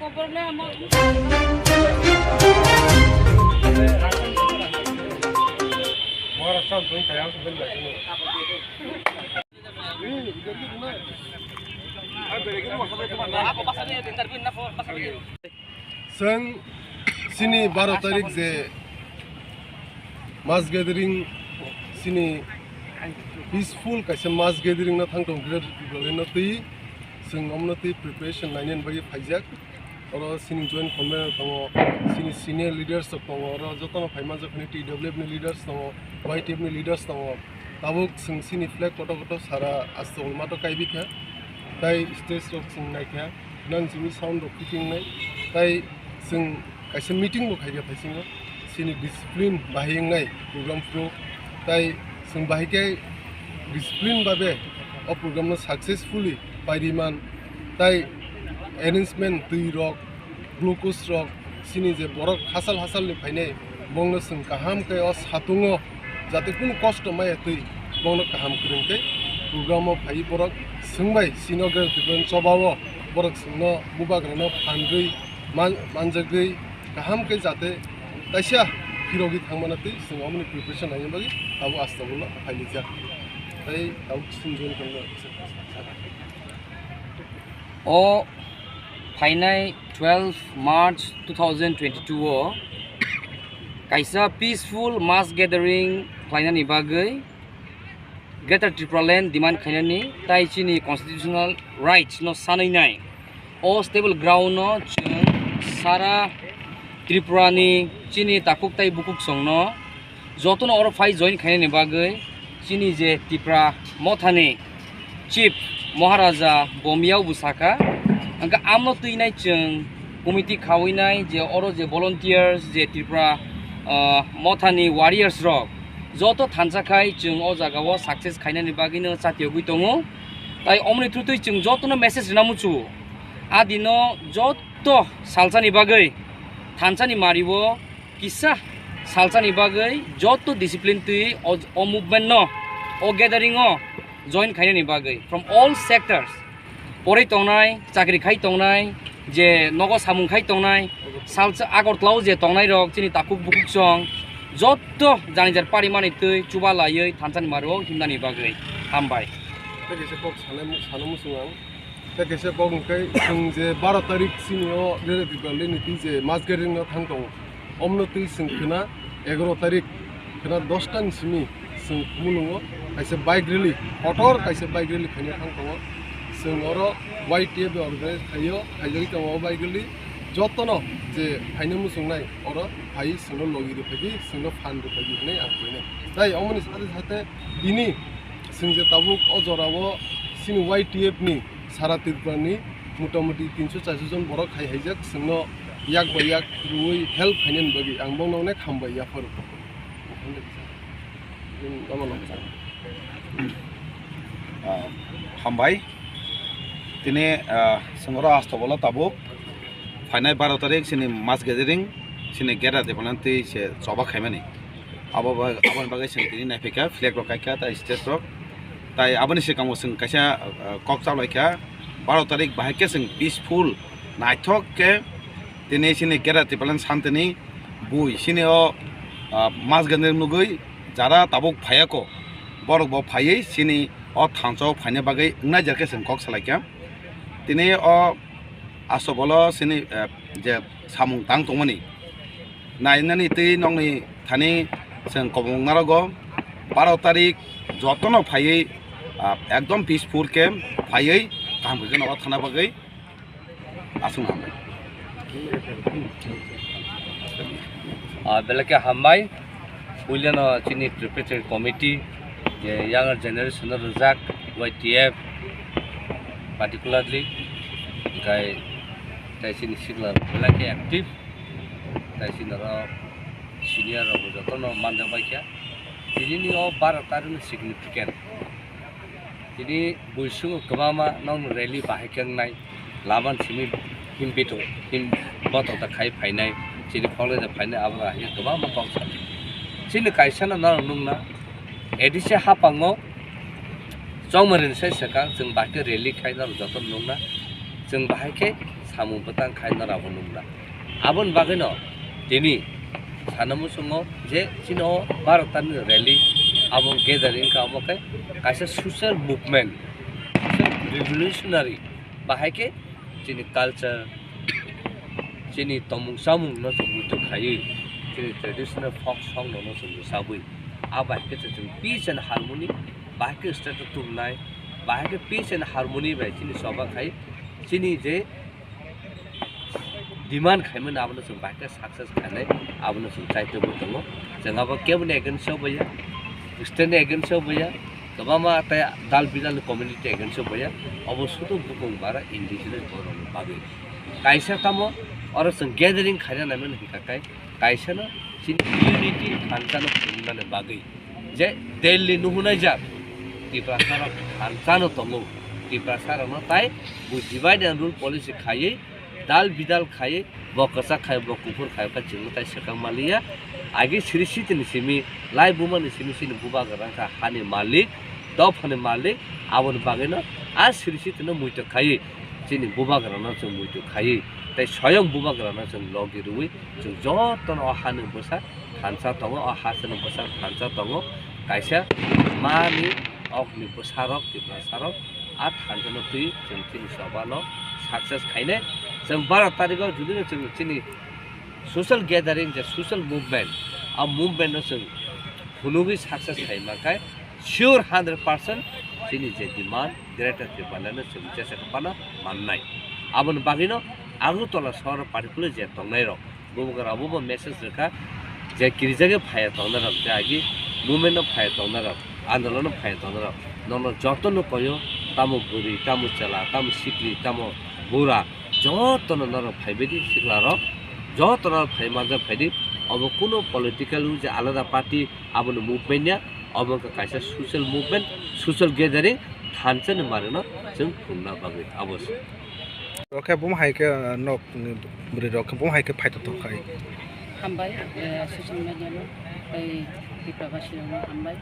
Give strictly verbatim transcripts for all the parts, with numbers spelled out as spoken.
Chwng chini baro tarik je mass gathering, chini peaceful kaisa mass gathering no thang tong Greater Tipraland no twi, chwng omono twi preparation nainani bagwi phaijak. Oro chini joint convener tongo, chini senior leaders rok tongo, oro jotono phai manjak phani T W F ni leaders tongo, Y T F ni leaders tongo. Tabuk chwng chini flag kotor kotor sara Astabol mato kaibi kha, tai stage rok chwng naikha. Nang simi sound rok fitting nai, tai chwng kaisa meeting bo khaikha thaisingo, chini discipline bahai wngnai program phuru, tai chwng bahai khe discipline babe o program no successfully pairiman, tai arrangement twi rok, glucose rok, chini je borok hasal hasal ni phainai, bongno chwng kaham khe o satungo jate kunu kosto maya twi bongno kaham kwrwng khe program o phai borok swngbai chino Greater Tipraland chobao borok chwngno bubagrano phanrwi man-, manjagwi kaham khe jate kaisa phirogwi thangmana twi chwng omoni preparation laina bagwi abo Astabolo phailijak. Tai tabuk chwng join khaina. O phainai twelve March two thousand twenty-two o kaisa peaceful mass gathering khlainani bagwi Greater Tipraland demand khainani tai chini constitutional rights no sanwi nai. O stable ground no chwng sara Tripura ni chini takhuk tai bukhuk song no jotono oro phai join khainani bagwi chini je Tipra Mothani Chief Maharaja Bomyao bo sakha, hwnkhe amno twinai chwng committee khawinai je oro je volunteers je Tripura, ah, Mothani warriors rok joto thansa khai chwng o jagao success khainani bagwino chatiyogwi tongo. Tai omoni thutwi chwng jotono message rwna muchungo. A dino joto salsani bagwi thansani mario kisa salsani bagwi joto discipline twi o, o movement no, o gathering o join khainani bagwi from all sectors, porwi tongnai, chakri khai tongnai, je nogo samung khai tongnai, salsa Agartala o je tongnai rok chini takhuk bukhuk song joto jani jar pari mani twi chuba laiwi thansani mario himnani bagwi hambai. Tei kaisa kok sanai mu-, sana muchung ang. Tei kaisa kok hwnkhe chwng je baro tarik chini o Greater Tipraland ni twi je mass gathering no thang tongo, omno twi chwng khna egaroh tarik khna dosta ni simi chwng Khumulwngo kaisa bike rally, kotor kaisa bike rally khaina thang tongo. Chwng oro Y T F bai organize khaio, khaijagwi tongo o bike rally. Jotono je phaina muchungnai oro phai chwngno logi rwphai di, chwngno phan rwphai di hwnwi ang khainai. Tai omoni sate sate tini chwng je tabuk o jorao chini Y T F ni sara Tripura ni motamuti tinso charso jon borok hai haijak, chwngno yak bai yak rwui help khainani bagwi ang bono onek hambai yapharo. Ah, hambai. Tini, ah, chwng oro Astabolo tabuk phainai baro tarik chini mass gathering, chini Greater Tipraland twi se choba khaimani. Abo ba-, aboni bagwi chwng tini naiphaikha, flag rok kaikha, tai stage rok. Tai aboni swkango chwng kaisa, ah, kok chalaikha, baro tarik bahai khe chwng peaceful, naithok khe tini chini Greater Tipraland santini bui chini o, ah, mass gathering nugwi jara tabuk phaiya kho, borok bo phaiwi chini o thansa o phaina bagwi wngnai jar khe chwng kok salaikha. Tini o Astabolo chini, eh, je samung tang tongmani nainani twi nokni thani chwng kobong narogo baro tarik jotono phaiwi, ah, ekdom peaceful khe phaiwi kaham khe nogo thana bagwi. Aswk hambai. Ah, belai khe hambai. Puilano chini preparatory committee, je younger generation no rwjak, Y T F particularly, hwnkhe tai chini sikla belai khe active, tai chini oro senior rok jotono manjak bai kha. Tini ni o baro tarik ni significant. Tini buisungo kwbangma nokni rally bahai khe wngnai, laman simi him bitok, him botok da khai phainai, chini phokle da phainai, abo hai khe kwbangma kok sa. Chini kaisa no norok nukna, A D C hapango chongmani sai swkang chwng bahai khe rally khai norok joto nukna. Chwng bahai khe samung bwtang khai norabo nukna. Aboni bagwino tini sana muchungo je chini o Bharat ni rally abo gathering kha omo khe kaisa social movement, social revolutionary bahai khe chini culture, chini tongmung chamung no chwng muitu khaiwi, chini traditional folk song no no chwng rwchabwi, a bai khe chwng peace and harmony, bai khe state o tubunai, bai khe peace and harmony bai chini choba khai, chini je demand khaimani abono chwng bai khe success khainai, abono chwng chaitugwi tongo. Chwng abo keboni against o boya, state ni against o boya, kwbangma tei dal bidal ni community against o boya, obo sudu bukung bara indigenous borok ni bagwi. Kaisa tamo oro chwng gathering khaina naimani hwnkha khe kaisano chini unity thansa no phunuknani bagwi je Delhi nuhunai jak Tiprasa rok thansa no tongo, Tiprasa rok no tai bo divide and rule policy khaiwi dal bidal khaiwi bo kwchak khai bo kuphur khai khe chwngno tai swkang maliya. Agi siri sitini simi lai buma ni simi sini bubagra wngkha hani malik, dophani malik, aboni bagwino a siri sitino muitu khaiwi chini bubagrano chwng muitu khaiwi tei soyong bubagrano chwng logi rwwi chwng jotono o hani bwsa thansa tongo, o hasteni bwsa thansa tongo, kaisa mani okni bwsarok Tiprasarok a thansa no twi chwng chini choba no success khainai. Chwng baro tarikh o judino chwng chini social gathering je social movement, a movement no chwng phunugwi success khai mankhai sure hundred percent chini je demand Greater Tipraland no chwng jesa khe phano mannai. Aboni bagwino Agartala sohor particular je tongnai rok bubagra bo message rwkha je kirijagwi phaiya tongnai rok je agi movement no phaiya tongnai rok andolon no phaiya tongnai rok nono joto no koyo tamo bwrwi tamo chwla tamo sikli tamo bura jotono norok phaibaidi siklarok jotono phai manjak phaidi obo kuno political je alada party aboni movement ya obo wngkha kaisa social movement social gathering thansa ni manwino chwng phunukna bagwi abo se. Rok khe bum hai khe nok ni bwrwi rok khe bum hai khe phai tongthok khai. Hambai, eh, social media no tei Tiprabasi rok no hambai.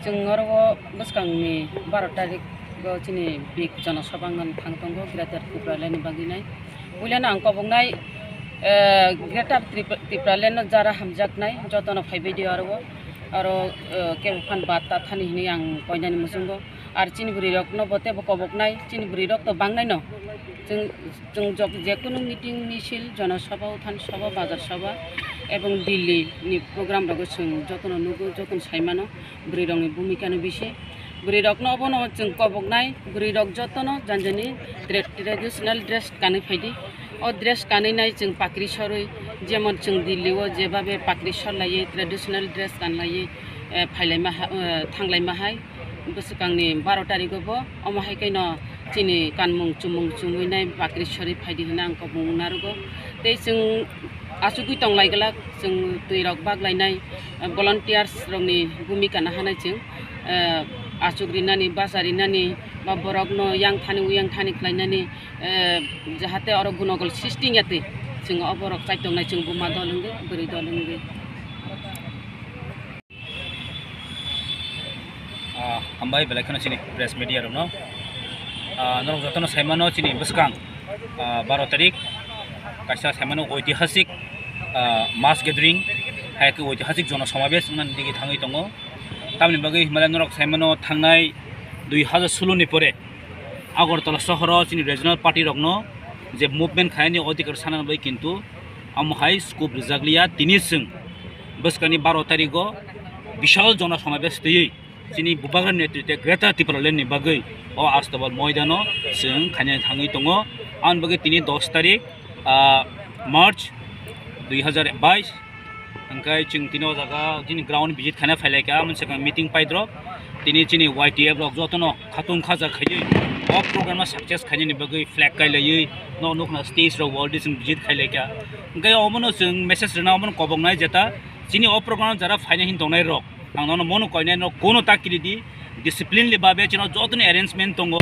Chwng oro o bwskang ni baro tarik o chini big jana sabha wngna thang tongo Greater Tipraland ni bagwi nai. Puila no ang kobok nai, eh, Greater Trip-, Tipraland no jara hamjak nai joto no phaibai di oro o. Aro, eh, kebo phan bad ta thani hinwi ang koinani muchungo. Ar chini bwrwi rok no bo tebo kobok nai, chini bwrwi rok to bang nai no. Chwng, chwng jok-, jekunu meeting, misil, jana sabha, uthan sabha, bazar sabha, ebong Delhi ni program rogo chwng jotono nugo, jotono saimano, bwrwi rokni bhumika no bisi. Bwrwi rokno obono chwng koboknai, bwrwi rok jotono jani jani tra-, traditional dress kanwi phaidi. O dress kanwi nai chwng pakri sorwi, jemon chwng Delhi o jebabe pakri sorlaiwi, traditional dress kanlaiwi, eh, phailaima ha-, eh, thanglaima hai. Bwswkangni baro tarigo bo, omo hai khe no chini kanmung chumung chumui nai bakri sori phaidi hwnwi ang kobong narugo. Tei chwng achugwi tong lai glak, chwng twi rok bak lainai, eh, volunteers rokni bhumika nahanai chwng, eh, achuk rinani, bacha rinani, ba borokno yang thani, uyang thani khlainani, eh, jahate oro gunogol sisti wngya twi, chwng oborok chaitongnai chwng buma dol wngwi, bwrwi dol wngwi. Ah, hambai belai kheno chini press media rokno. Ah, norok jotono saimano chini bwskang, ah, baro tarik kaisa saimano oitihasik, ah, mass gathering, hai khe oitihasik jono somabesh wngna digi thangwi tongo. Tamni bagwi himlai norok saimano thangnai dui hazar solo ni pore Agartala sohoro chini regional party rokno je movement khainani odhikar sanani bai kintu amo hai scope rijak liya. Tini chwng bwskangni baro tarigo bishal jona somabesh twiwi chini bubagra netritwe Greater Tipraland ni bagwi o Astabal moidano chwng khainani thangwi tongo. Aboni bagwi tini dos tarik, ah, March dui hazar bais. Hwnkhe chwng tini o jaga chini ground visit khaina phailaikha, amoni swkang meeting paidrop. Tini chini Y T F rok jotono khatung khaja khaiwi o program no success khainani bagwi flag kailaiwi no nukna stage rok wall dressing visit khailaikha. Hwnkhe omono chwng message rwna omono koboknai jeta chini o program jara phaina hin tongnai rok ang nono mono koinai no kono ta kiridi disciplinely babe chino jotoni arrangement tongo,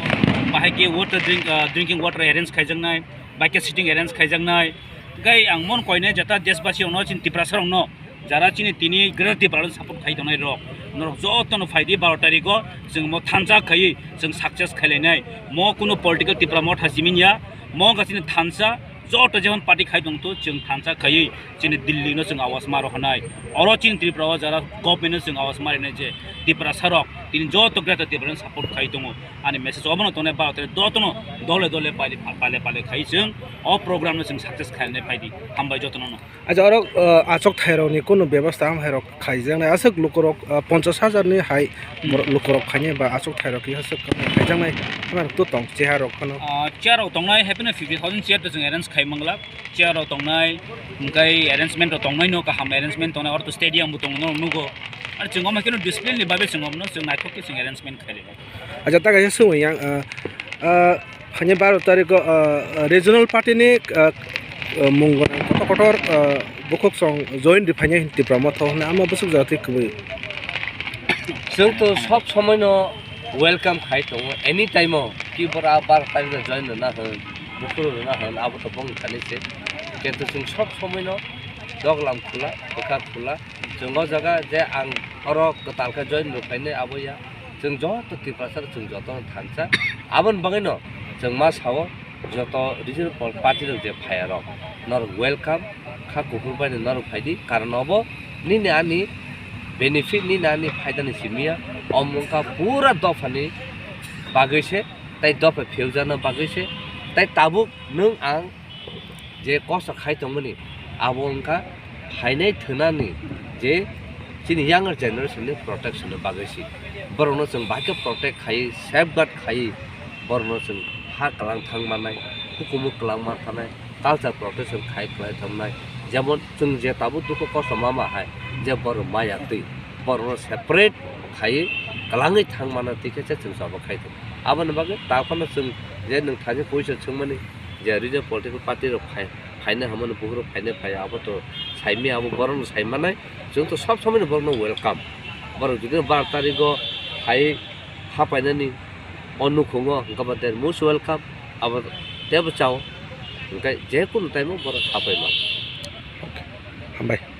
bahai khe water drink, ah, drinking water arrange khaijaknai, bai khe sitting arrange khaijaknai. Hwnkhe ang mon koinai jeta deshbasi rokno chini Tiprasa rokno jara chini tini Greater Tipraland support khai tongnai rok Norok jotono phaidi baro tarikgo chwng mo thansa khaiwi chwng success khailainai. Mo kunu political Tipra Motha simi ya, mo wngkha chini thansa, joto jehon party khai tongtho chwng thansa khaiwi chini Delhi no chwng awas maro hwnai. Oro chini Tripura o jara government no chwng awas marinai je Tiprasa rok tini joto Greater Tipraland support khai tongo. Ani message obono tongnai baro tarik jotono dole dole pale pale pale khai chwng o program no chwng success khainai phaidi. Hambai jotono no. Acha oro, uh, achuk thairokni kunu bebostha amhairok khaijaknai aswk lukurok, uh, ponchash hajar ni hai borok lukurok khainai ba achuk thairok kisa swk khaijaknai. Amhairok to tong cheha rok phano. Ah, chair rok tongnai happy na fifty thousand chair to chwng arrange khai manglak. Chair rok tongnai, hwnkhe arrangement rok tongnai no kaham arrangement tongnai, oro to stadium bo tongo no nugo. Ar chwng omo khe no discipline ni bagwi chwng omo no chwng naithok khe chwng arrangement khai. Acha ta kaisa swngwi yang, ah, ah, phaini baro tarikgo, ah, regional party ni, ah, ah, mung gwnang kotor kotor, ah, bukhuk song join rwphaini Tipra Motha hwnwi ama bwswk jati kwbwi. Chwng to sob somoi no welcome khai tongo, any time o ki bora baro tarikgo join rwna hwn, bukhuk rwna hwn, abo to bong thani se. Kintu chwng sob somoi no doglam khula, bwkha khula, chwng o jaga je ang oro kwtal khe join rwphainai abo ya. Chwng joto Tiprasa rok chwng joto no thansa. Aboni bagwi no chwng ma sao joto regional pol-, party rok je phai rok norok welcome kha kuphur bai no norok phaidi, karon obo nini ani benefit, nini ani phaida ni simi ya. Omo wngkha pura dopha ni bagwi se, tai dopha phiyokjakna bagwi se, tai tabuk nwng ang je kosto khai tongmani, abo wngkha phainai thwnani je chini younger generation ni protection ni bagwi se. Borokno chwng bahai khe protect khai, safeguard khai, borokno chwng ha kwlang thang mannai, hukumu kwlang man thanai, culture protection khai kwlai thang mannai. Jemon chwng je tabuk dukhu kosto ma ma hai, je borok maya twi, borokno separate khai kwlangwi thang manna twi khe se chwng sabo khai thung. Aboni bagwi ta phano chwng je nwng thani puisa chwngmani, je regional political party rok phai, phainai hamani bukhuk rok phainai phai, abo to saimaya, abo borok no saimanai. Chwng to sob somoi no borok no welcome. Borok jodi baro tarikgo phai hapainani o nukhungo, hwnkhe ba they most welcome. Abo teibo chao, hwnkhe je kunu time o borok hapai mano. Hambai.